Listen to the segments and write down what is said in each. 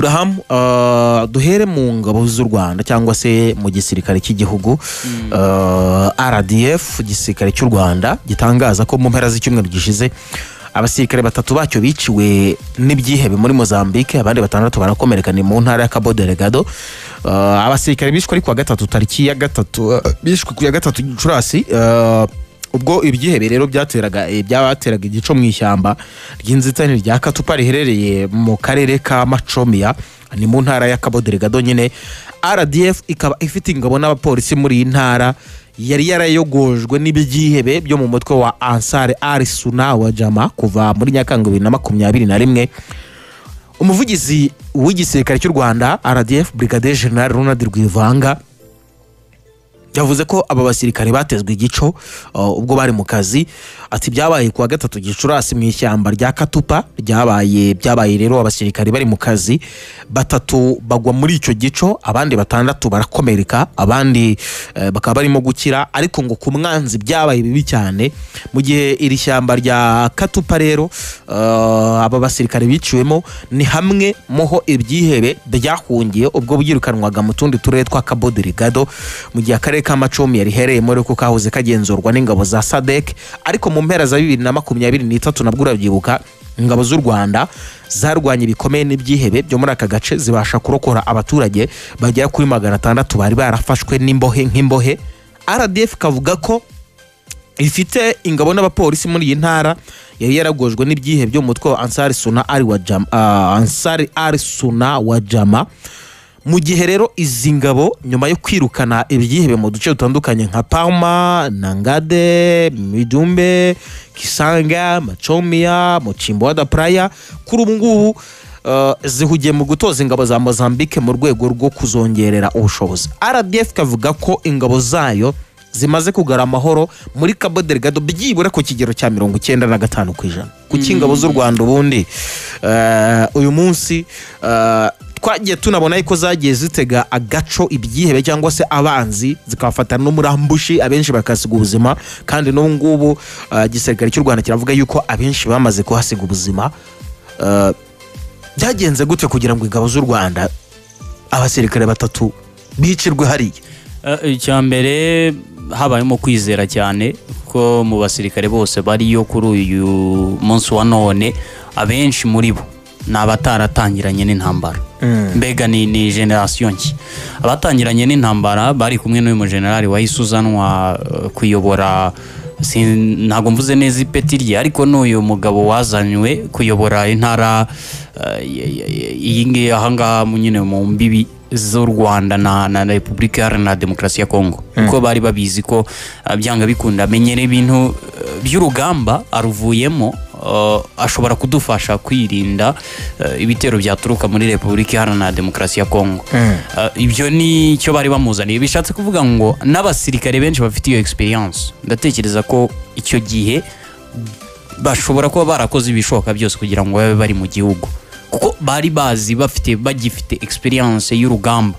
Abraham, duhere mu ngabo z'u Rwanda cyangwa se mu gisirikare cy'igihugu, RDF, igisirikare cy'u Rwanda gitangaza ko mu mpera z'icyumweru gishize abasirikare batatu bacyo biciwe n'ibyihebe muri Mozambique, abandi batandatu barakomereka. Ni mu ntara ya Cabo Delgado. Abasirikare bishwe ari kuwa gatatu, tariki ya gatatu, bishwe ku ya gatatu Gicurasi, ubwo ibyihebe rero byabateraga igico mu ishyamba ry'inzitane rya Katupa riherereye mu karere ka Macomia, ni mu ntara ya Cabo Delgado nyine. RDF ikaba ifite ingabo n'abapolisi muri iyi ntara yari yarayogojwe n'ibyihebe byo mu mutwe wa Ansar Al Suna wa Jama kuva muri Nyakanga 2021. Umuvugizi w'igisirikare cy'u Rwanda RDF, Brigadier General Ronald Rwivanga, yavuze ko aba basirikare batezwe igico ubwo bari mu kazi. Ati byabaye kuwa gatatu Gicurasi mu ishyamba rya Katupa. Byabaye rero abasirikare bari mu kazi, batatu bagwa muri icyo gico, abandi batandatu barakomereka, abandi bakaba barimo gukira. Ariko ngo ku mwanzi byabaye bibi cyane. Mu gihe iri shyamba rya Katupa rero aba basirikare biciwemo ni hamwe muho ibyihebe byahungiye ubwo byirukanwaga mu tundi turere twa Cabo Delgado, mu gihe akarere ka Macomia riherereyemo ariko kahoze kagenzurwa n'ingabo za SADC. Ariko mu mpera za 2023 nabwo, urabyibuka, ingabo z'u Rwanda zarwanye bikomeye n'ibyihebe byo muri aka gace, zibasha kurokora abaturage bagera kuri 600 bari barafashwe n'imbohe nk'imbohe. RDF kavuga ko ifite ingabo n'abapolisi muri iyi ntara yari yaragojwe n'ibyihebe byo mu mutwe wa Ansar Suna ari wa Jama, Ansar Al Suna wa Jama. Mu gihe rero izi ngabo nyuma yo kwirukana ibyihebe mu duce dutandukanye nka Palma, Nangade, Midumbe, Kisanga, Macomia, Mocimboa da Praia, kuri ubu ngubu zihugiye mu gutoza ingabo za Mozambique mu rwego rwo kuzongerera ubushobozi. RDF kavuga ko ingabo zayo zimaze kugarura amahoro muri Cabo Delgado byibura ku kigero cya 95%. Kuki ingabo z'u Rwanda ubundi uyu munsi twagiye tunabona yuko zagiye zitega agaco ibyihebe cyangwa se abanzi, zikabafata no muri ambush, abenshi bakasiga ubuzima, kandi n'ubu ngubu igisirikare cy'u Rwanda kiravuga yuko abenshi bamaze kuhasiga ubuzima? Byagenze gute kugira ngo ingabo z'u Rwanda, abasirikare batatu bicirwe hariya? Icya mbere, habayemo kwizera cyane ko mu basirikare bose bariyo kuri uyu munsi wa none, abenshi muri bo ni abataratangiranye n'intambara. Mbega ni génération nshya. Abatangiranye n'intambara bari kumwe n'uyu mujenerali wahise uzanwa kuyobora, ntabwo mvuze neza ipeti rye, ariko n'uyu mugabo wazanywe kuyobora intara iyi ngiyi ahangaha nyine mu mbibi z'u Rwanda na Repubulika Iharanira Demokarasi ya Kongo, kuko bari babizi ko byanga bikunda amenyera ibintu by'urugamba, aruvuyemo, ashobora kudufasha kwirinda ibitero byaturuka muri Repubulika Iharanira Demokarasi ya Kongo. Ibyo ni cyo bari bamuzaniye. Bishatse kuvuga ngo n'abasirikare benshi bafite iyo experience, ndatekereza ko icyo gihe bashobora kuba barakoze ibishoboka byose kugira ngo babe bari mu gihugu, kuko bari bazi bafite bagifite experience y'urugamba,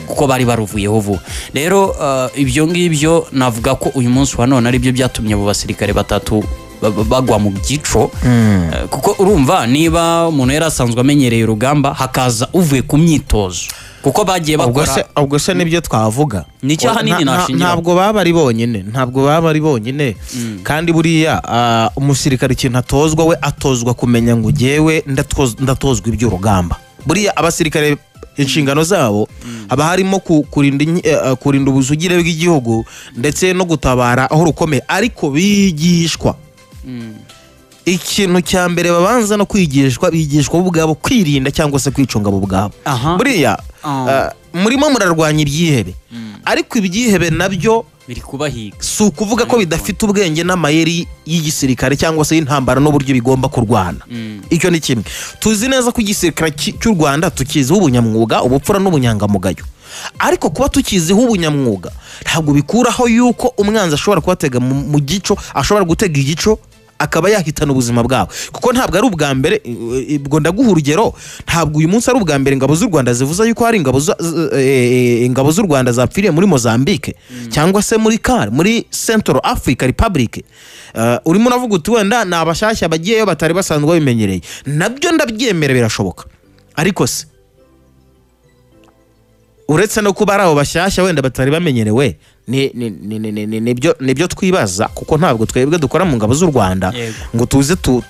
kuko bari baruvuyeho vuba. Rero ibyo ngibyo navuga ko uyu munsi wa none aribyo byatumye abo basirikare batatu bagwa mu gico. Kuko urumva niba umuntu yari asanzwe amenyereye urugamba, hakaza uvuye ku myitozo, kuko bagiye Ubwo bakora se, ubwo se nibyo twavuga? Ni icyaha nini nashingiraho. Ntabwo baba ari bonyine, ntabwo baba ari bonyine. Kandi buriya umusirikare ikintu atozwa, we atozwa kumenya ngo jyewe ndatozwa iby'urugamba. Buriya abasirikare inshingano zabo haba harimo kurinda ubusugire bw'igihugu ndetse no gutabara aho rukomeye. Ariko bigishwa ikintu cya mbere babanza no kwigishwa, bigishwa bo ubwabo kwirinda cyangwa se kwicunga bo ubwabo. Buriya murimo murarwanya ibyihebe, ariko ibyihebe nabyo biri kubahiga. Si ukuvuga ko bidafite ubwenge n'amayeri y'igisirikare cyangwa se y'intambara n'uburyo bigomba kurwana. Icyo ni kimwe. Tuzi neza ko igisirikare cy'u Rwanda tukiziho ubunyamwuga, ubupfura n'ubunyangamugayo. Ariko kuba tukiziho ubunyamwuga ntabwo bikuraho yuko umwanzi ashobora kubatega mu gico, ashobora gutega igico akaba yahitana ubuzima bwabo, kuko ntabwo ari ubwa mbere. Ubwo ndaguha urugero, ntabwo uyu munsi ari ubwa mbere ingabo z'u Rwanda zivuze yuko hari ingabo z'u Rwanda zapfiriye muri Mozambique cyangwa se muri CAR, muri Central Africa Republic. Urimo uravuga uti wenda ni abashyashya bagiyeyo batari basanzwe babimenyereye. Nabyo ndabyemera, birashoboka. Ariko se Uretse no kuba ari abo bashyashya wenda batari bamenyerewe, nibyo twibaza, kuko ntabwo twebwe dukora mu ngabo z'u Rwanda ngo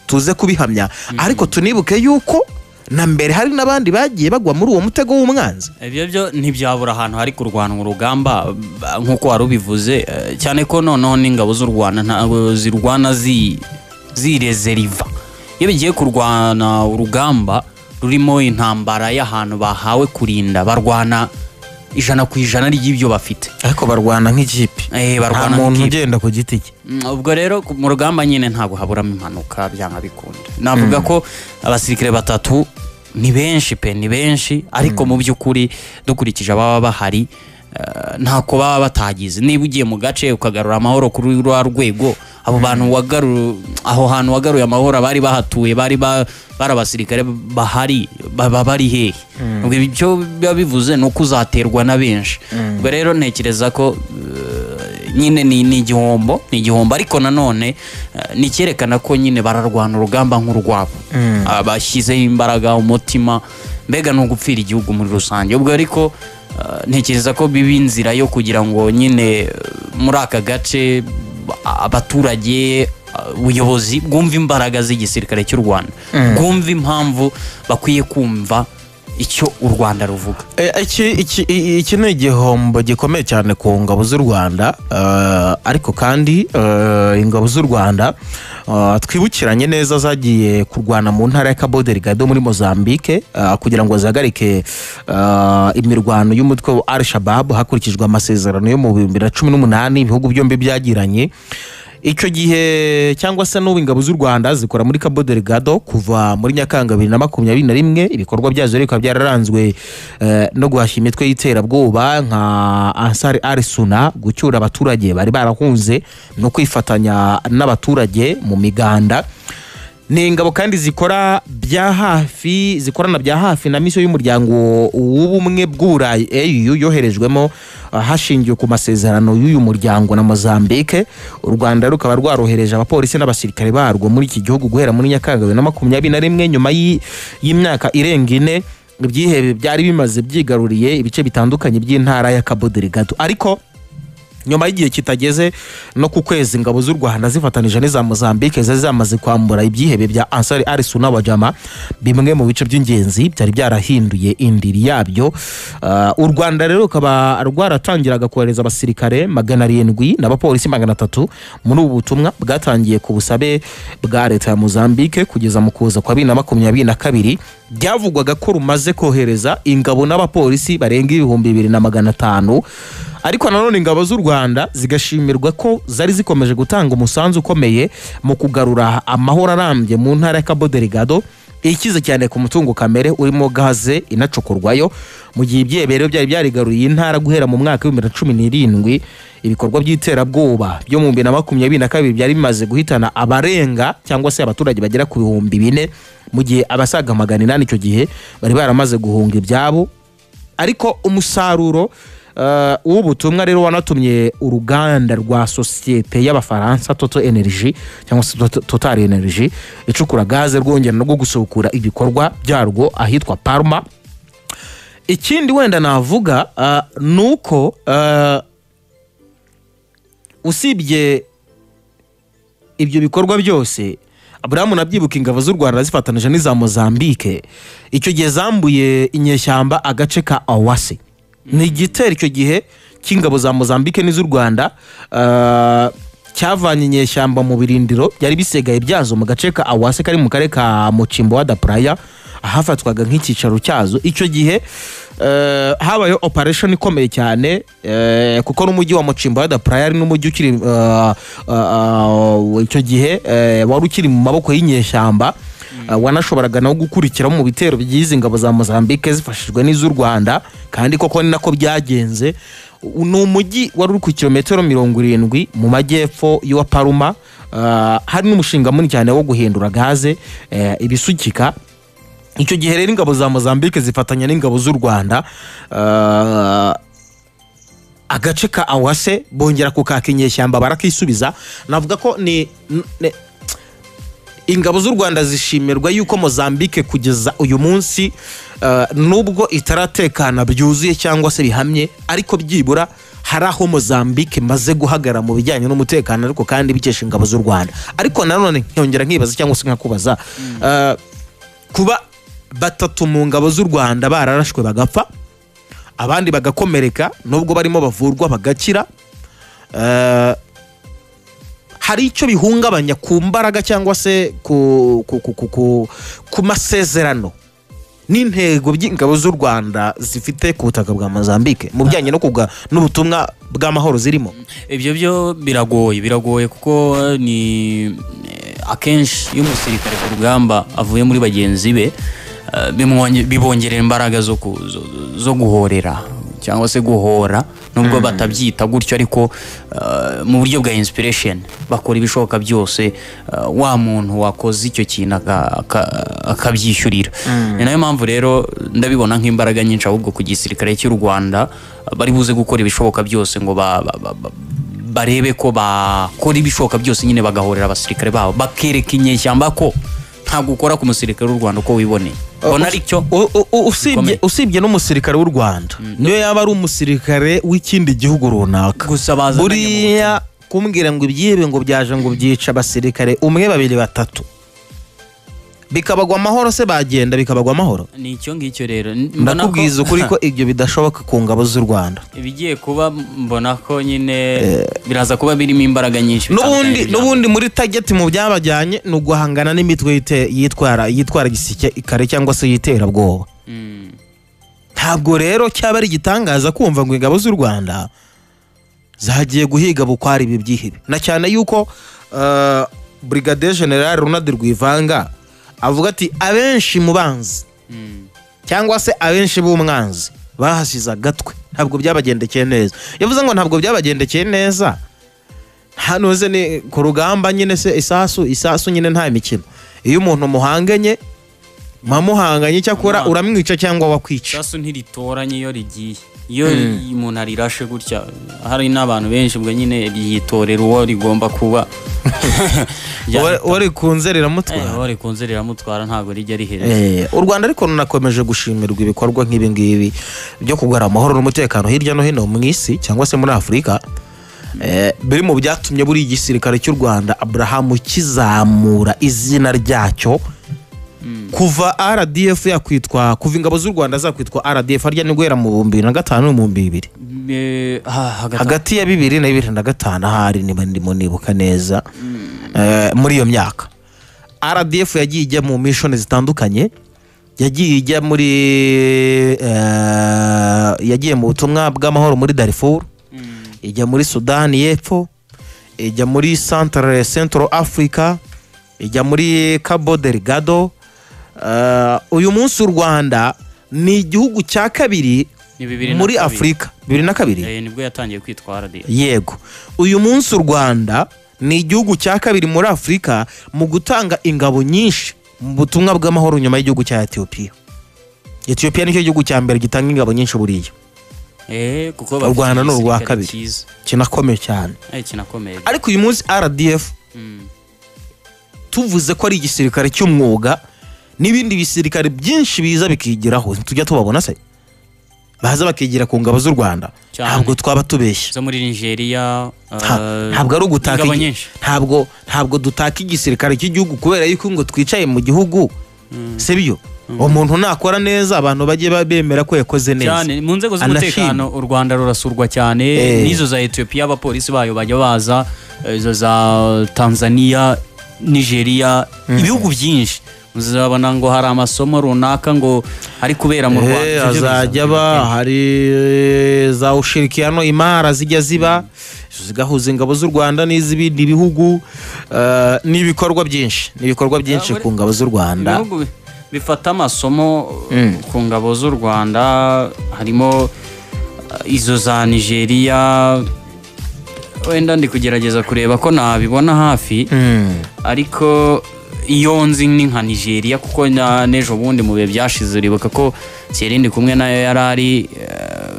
tuze kubihamya. Ariko tunibuke yuko na mbere hari n'abandi bagiye bagwa muri uwo mutego w'umwanzi. Ibyo byo ntibyabura ahantu hari kurwana urugamba nk'uko wari ubivuze, cyane ko noneho n'ingabo z'u Rwanda ntabwo zirwana zirezeriva. Iyo bigiye kurwana urugamba rurimo intambara y'ahantu bahawe kurinda, barwana 100% ry'ibyo bafite. Ariko barwana nk'ikipe, nta muntu ugenda ku giti cye. Ubwo rero mu rugamba nyine ntabwo haburamo impanuka byanga bikunda. Navuga ko abasirikare batatu ni benshi pe, ni benshi, ariko mu by'ukuri dukurikije ababa bahari ntako baba batagize. Niba ugiye mu gace ukagarura amahoro kuri rwa rwego, abo bantu aho hantu wagaruye amahoro bari bahatuye, bari abasirikare bahari, baba bari hehe? Ubwo ibyo biba bivuze ni uko uzaterwa na benshi. Ubwo rero ntekereza ko nyine ni igihombo, ni igihombo, ariko nanone ni icyerekana ko nyine bararwana urugamba nk'urwabo, bashyizeho imbaraga, umutima, mbega ni ugupfira igihugu muri rusange. Ubwo ariko ntekereza ko biba inzira yo kugira ngo nyine muri aka gace abaturage, ubuyobozi bwumva imbaraga z'igisirikare cy'u Rwanda, bwumva impamvu bakwiye kumva icyo u Rwanda ruvuga. Iki ni igihombo gikomeye cyane ku ngabo z'u Rwanda, ariko kandi ingabo z'u Rwanda twibukiranye neza zagiye kurwana mu ntara ya Cabo Delgado muri Mozambique kugira ngo zihagarike imirwano y'umutwe wa Al-Shabaab hakurikijwe amasezerano yo mu 2018 ibihugu byombi byagiranye. Icyo gihe cyangwa se n'ubu ingabo z'u Rwanda zikora muri Cabo Delgado kuva muri Nyakanga 2021. Ibikorwa byazo rero bikaba byararanzwe no guhashya imitwe y'iterabwoba nka Ansar al-Sunna, gucyura abaturage bari barahunze no kwifatanya n'abaturage mu miganda. Ni ingabo kandi zikora bya hafi, zikorana bya hafi na misiyo y'umuryango w'ubumwe bw'Uburayi AU yoherejwemo hashingiwe ku masezerano y'uyu muryango na Mozambique. U Rwanda rukaba rwarohereje abapolisi n'abasirikare barwo muri iki gihugu guhera muri Nyakanga 2021, nyuma y'imyaka irenga 4 ibyihebe byari bimaze byigaruriye ibice bitandukanye by'intara ya Cabo Delgado. Ariko nyuma y'igihe kitageze no ku kwezi, ingabo z'u Rwanda zifatanije n'iza Mozambique zari zamaze kwambura ibyihebe bya Ansar al-Sunna wa Jama bimwe mu bice by'ingenzi byari byarahinduye indiri yabyo. U Rwanda rero rukaba rwaratangiraga kohereza abasirikare 700 n'abapolisi 300 muri ubu butumwa bwatangiye ku busabe bwa leta ya Mozambique kugeza mu kuza kwa 2022. Byavugwaga ko rumaze kohereza ingabo n'abapolisi barenga 2500. Ariko nanone ingabo z'u Rwanda zigashimirwa ko zari zikomeje gutanga umusanzu ukomeye mu kugarura amahoro arambye mu ntara ya Cabo Delgado, ikize cyane ku mutungo kamere urimo gaze inacukurwayo. Mu gihe ibyebero byari byarigaruriye intara guhera mu mwaka wa 2017, ibikorwa by'iterabwoba byo mu 2022 byari bimaze guhitana abarenga cyangwa se abaturage bagera ku 4000, mu gihe abasaga 800 icyo gihe bari baramaze guhunga ibyabo. Ariko umusaruro w'ubutumwa rero wanatumye uruganda rwa sosiyete y'Abafaransa Total Energy cyangwa se Total Energy icukura gaze rwongera no gusukura ibikorwa byarwo ahitwa Parma. Ikindi wenda navuga nuko usibye ibyo bikorwa byose, Abrahamu nabyibuka ingabo z'u Rwanda zifatanije n'iza Mozambique icyo gihe zambuye inyeshyamba agace ka Awase. Ni igitero icyo gihe cy'ingabo za Mozambique n'iz'u Rwanda cyavanye inyeshyamba mu birindiro byari bisigaye byazo mu gace ka Awase kari mu karere ka Mucimbo wa da Praia, ahafatwaga nk'icyicaro cyazo. Icyo gihe habaye operation ikomeye cyane, kuko n'umujyi wa Mucimbo wa da Praia ari n'umujyi ukiri icyo gihe wari ukiri mu maboko y'inyeshyamba, wanashoboraga no gukurikira mu bitero by'izi ngabo za Mozambique zifashijwe n'iz'u Rwanda, kandi koko ni nako byagenze. Ni umujyi wari uri ku kilometero 70 mu majyepfo y'uwa Paruma. Hari n'umushinga munini cyane wo guhindura gaze ibisukika. Icyo gihe rero ingabo za Mozambique zifatanya n'ingabo z'u Rwanda, agace ka Awase bongera kukaka inyeshyamba barakisubiza. Navuga ko ni Ingabo z'u Rwanda zishimirwa yuko Mozambique kugeza uyu munsi, nubwo itaratekana byuzuye cyangwa se bihamye, ariko byibura hari aho Mozambique imaze guhagarara mu bijyanye n'umutekano, ariko kandi bikesha ingabo z'u Rwanda. Ariko nanone nkongera nkibaza cyangwa se nkakubaza, kuba batatu mu ngabo z'u Rwanda bararashwe bagapfa, abandi bagakomereka nubwo barimo bavurwa bagakira, hari icyo bihungabanya ku mbaraga cyangwa se ku masezerano n'intego by'ingabo z'u Rwanda zifite ku butaka bwa Mozambique mu bijyanye no kuga n'ubutumwa bw'amahoro zirimo? Ibyo byo biragoye kuko ni akenshi iyo umusirikare ku rugamba avuye muri bagenzi be, bibongerera imbaraga zo guhorera cyangwa se guhora, nubwo batabyita gutyo, ariko mu buryo bwa inspiration bakora ibishoboka byose, wa muntu wakoze icyo kintu akabyishyurira. Ni nayo mpamvu rero ndabibona nk'imbaraga nyinshi ahubwo ku gisirikare cy'u Rwanda, bari buze gukora ibishoboka byose ngo barebe ko bakora ibishoboka byose nyine, bagahorera abasirikare babo, bakereka inyeshyamba ko ntabwo ukora ku musirikare w'u Rwanda uko wiboneye. Mbona ari cyo Usibye n'umusirikare w'u Rwanda, niyo yaba ari umusirikare w'ikindi gihugu runaka, gusa bazananye mu buriya kumbwira ngo ibyihebe ngo byaje ngo byica abasirikare umwe, babiri, batatu, bikabagwa amahoro se, bagenda bikabagwa amahoro? Ni icyo ngicyo rero. Mbona ko Ndakubwiza ukuri ko ibyo bidashoboka ku ngabo z'u Rwanda. Ibigiye kuba, mbona ko nyine biraza kuba birimo imbaraga nyinshi N'ubundi bitandukanye n'ibya n'ubundi muri target mu byabajyanye ni uguhangana n'imitwe yitwara gisirikare cyangwa se y'iterabwoba. Ntabwo rero cyaba ari igitangaza kumva ngo ingabo z'u Rwanda zagiye guhiga bukwari ibi byihebe, na cyane yuko Brigadier General Ronald Rwivanga avuga ati abenshi mu banzi cyangwa se abenshi b'umwanzi bahasize agatwe, ntabwo byabagendekeye neza. Yavuze ngo ntabwo byabagendekeye neza, hano ze ni ku rugamba nyine se, isasu nyine nta mikino. Iyo umuntu muhanganye, muhanganye, cyakora uramwica cyangwa wakwica. Isasu ntiritoranye iyo rigiye, iyo umuntu arirashe gutya hari n'abantu benshi, ubwo nyine ryitorera uwo rigomba kuba. Uwo rikunze riramutwara. Uwo rikunze riramutwara, ntabwo rijya rihereza. U Rwanda ariko runakomeje gushimirwa ibikorwa nk'ibi ngibi byo kugarura amahoro n'umutekano hirya no hino mu isi cyangwa se muri Afurika. Biri mu byatumye buri igisirikare cy'u Rwanda, Abraham, kizamura izina ryacyo kuva RDF yakwitwa, kuva ingabo z'u Rwanda zakwitwa RDF. Harya ni guhera mu 2005 no mu 2000? Hagati Hagati ya 2000 na 2005 ahari, niba ndimo nibuka neza. Muri iyo myaka RDF yagiye ijya mu mission zitandukanye, yagiye ijya muri yagiye mu butumwa bw'amahoro muri Darfur, ijya muri Sudani y'Epfo, ijya muri Central Africa, ijya muri Cabo Delgado. Uyu munsi u Rwanda ni igihugu cya kabiri Ni bibiri na muri kabiri. Afurika, 2002. Nibwo yatangiye kwitwa RDF. Yego, uyu munsi u Rwanda ni igihugu cya kabiri muri Afurika mu gutanga ingabo nyinshi mu butumwa bw'amahoro nyuma y'igihugu cya Etiyopiya. Etiyopiya nicyo gihugu cya mbere gitanga ingabo nyinshi buriya. Kuko U bafite Rwanda ni urwa igisirikare kabiri. cyiza. Kinakomeye cyane. Kinakomeye. Ariko uyu munsi RDF, tuvuze ko ari igisirikare cy'umwuga, n'ibindi bisirikare byinshi biza bikigiraho, tujya tubabona se baza bakigira ku ngabo z'u Rwanda. Cyane. Ntabwo twaba tubeshye. Zo muri Nigeria. Ntabwo ari ugutaka Ingabo nyinshi. Ntabwo dutaka igisirikare cy'igihugu kubera yuko ngo twicaye mu gihugu, sibyo? Umuntu nakora neza, abantu bajye bemera ko yakoze neza. Cyane mu nzego Anashimwe. z'umutekano u Rwanda rurasurwa cyane. N'izo za Ethiopia abapolisi bayo bajya baza, izo za Tanzania, Nigeria, ibihugu byinshi muzabona ngo hari amasomo runaka ngo ari kubera mu Rwanda. Ibyo byo Azajya biza aba hari za ushirikiano imara zijya ziba zigahuza ingabo z'u Rwanda n'iz'ibindi bihugu. N'ibikorwa byinshi, n'ibikorwa byinshi ku ngabo z'u Rwanda. Ibihugu bifata amasomo ku ngabo z'u Rwanda harimo izo za Nigeria. Wenda ndi kugerageza kureba ko nabibona hafi, ariko iyo nzi ni nka Nigeria, kuko n'ejo bundi mu bihe byashize uribuka ko Thierry ndi kumwe nayo yari ari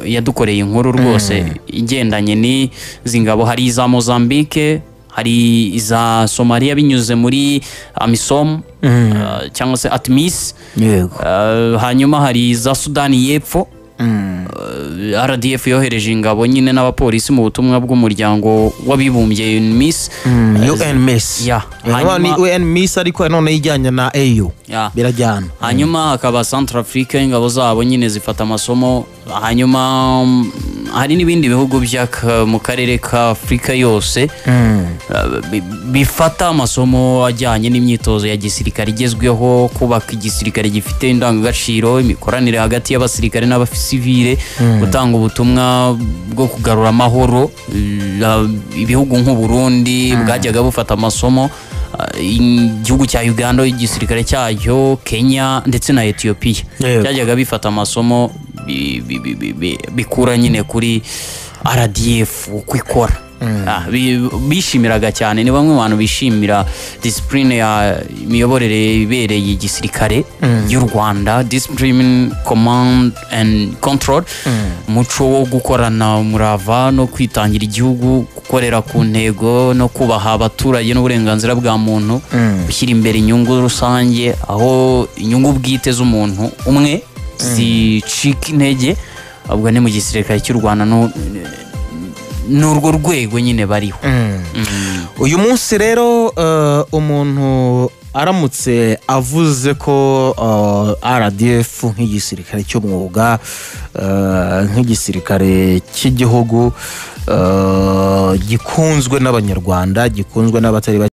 yadukoreye inkuru rwose igendanye n'izi ngabo. Hari iza Mozambique, Hari iza Somaliya binyuze muri AMISOM, cyangwa se ATMIS. Hanyuma hari iza Sudani y'Epfo. RDF yohereje ingabo nyine n'abapolisi mu butumwa bw'Umuryango w'Abibumbye, UNMISS. UNMISS. Ni UNMISS, ariko none ijyanye na AU. Birajyana. Hanyuma hakaba Centrafrique, ingabo zabo nyine zifata amasomo. Hanyuma hari n'ibindi bihugu mu karere ka Afurika yose bifata amasomo ajyanye n'imyitozo ya gisirikare igezweho, kubaka igisirikare gifite indangagaciro, imikoranire hagati y'abasirikare n'abasivile, gutanga ubutumwa bwo kugarura amahoro. Ibihugu nk'u Burundi bwajyaga bufata amasomo, igihugu cya Uganda igisirikare cyacyo, Kenya ndetse na Ethiopia byajyaga bifata amasomo bikura nyine kuri RDF uko ikora. Bishimiraga cyane, ni bamwe mu bantu bishimira discipline ya imiyoborere ibereye igisirikare y'u Rwanda, discipline, command and control, umuco wo gukorana umurava no kwitangira igihugu, gukorera ku ntego no kubaha abaturage n'uburenganzira bwa muntu, gushyira imbere inyungu rusange aho inyungu bwite z'umuntu umwe zicika intege. Ubwo ni mu gisirikare cy'u Rwanda, n'urwo rwego nyine bariho. Uyu munsi rero, umuntu aramutse avuze ko RDF nk'igisirikare cy'umwuga, nk'igisirikare cy'igihugu, gikunzwe n'Abanyarwanda, gikunzwe n'abatari bake.